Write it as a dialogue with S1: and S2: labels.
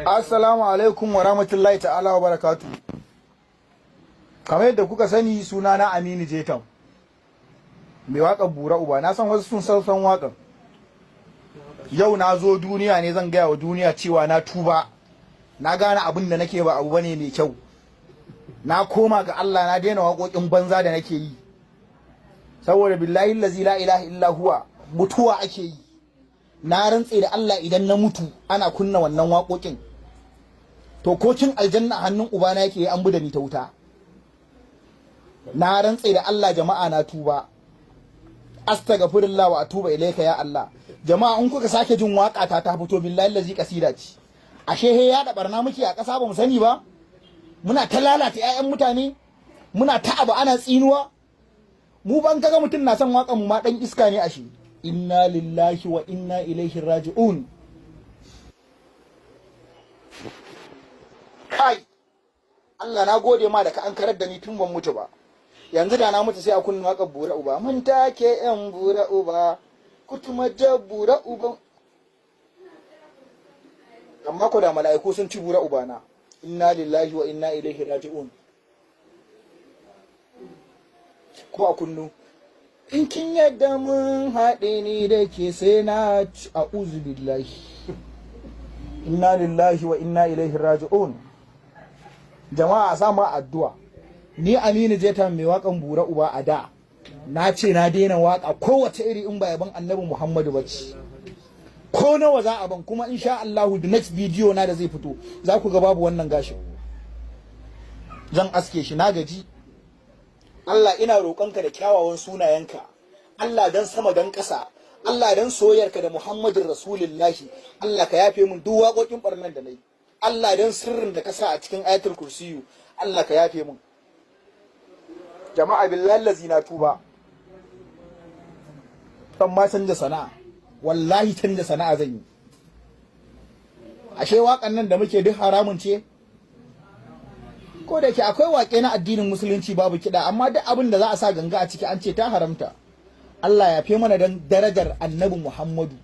S1: Assalamu alaikum wa rahmatullahi ta'ala wa barakatu. Kamar yadda kuka sani, suna na Aminu Jetam. Mai waƙar Bura Uba, na san wasu sun san waƙar. Yau na zo duniya ne zan gaya wa duniya cewa na tuba. Na gane abin da nake ba abu bane mai kyau. Na koma ga Allah, na daina waƙoƙin banza da nake yi. Saboda billahi lazi la ilaha illa huwa, mutuwa ake yi. Na rantse da Allah, idan na mutu ana kunna wannan waƙoƙin, to ko cin aljanna hannun ubana yake, an bi da ni ta wuta. Na rantse da Allah, jama'a, na tuba. Astaghfirullah wa atubu ilaika, ya Allah. Jama'a, in kuka sake jin waka ta ta fito, billahi lazi kasida ce. Ashe he ya da barna muke a ƙasa ba mu sani ba. Muna ta lalata 'ya'yan mutane, muna ta abu ana tsinuwa. Mu ban kaga mutum na son waƙan mu ma, dan iska ne ashe. Inna lillahi wa inna ilaihi raji'un. Kai, Allah, na gode ma da ka an karar da ni tun ban mutu ba. Yanzu da na mutu sai a kunna waƙar Bura Uba. Mun take yan bura uba, kutuma ja bura uba. Amma ko da mala'iku sun ci bura uba na. Inna lillahi wa inna ilaihi raji'un. Ko a kunnu in kin yadda mun haɗe ni da ke, sai na ci. A'udhu billahi, inna lillahi wa inna ilaihi raji'un. Jama'a, a samu addu'a. Ni Aminu Jeta, mai waƙan Bura Uba, a da na ce na daina waƙa kowace iri in ba yaban Annabi Muhammadu ba ce, ko nawa za a ban. Kuma insha Allahu, the next video na da zai fito, za ku ga babu wannan gashin, zan aske shi. Na gaji. Allah, ina roƙonka da kyawawan sunayenka. Allah, dan sama dan ƙasa, Allah, dan soyayyarka da Muhammadin Rasulullahi, Allah, ka yafe min duk waƙoƙin ɓarnan da nayi. Allah, dan sirrin da ka sa a cikin Ayatul Kursiyu, Allah, ka yafe min. Jama'a, billahi lazi na tuba. Ban ma canja sana'a, wallahi canja sana'a zan yi. Ashe waƙan nan da muke duk haramun ce. Ko da ke akwai waƙe na addinin Musulunci babu kiɗa, amma duk abin da za a sa ganga a ciki, an ce ta haramta. Allah ya fi mana dan darajar Annabi Muhammadu.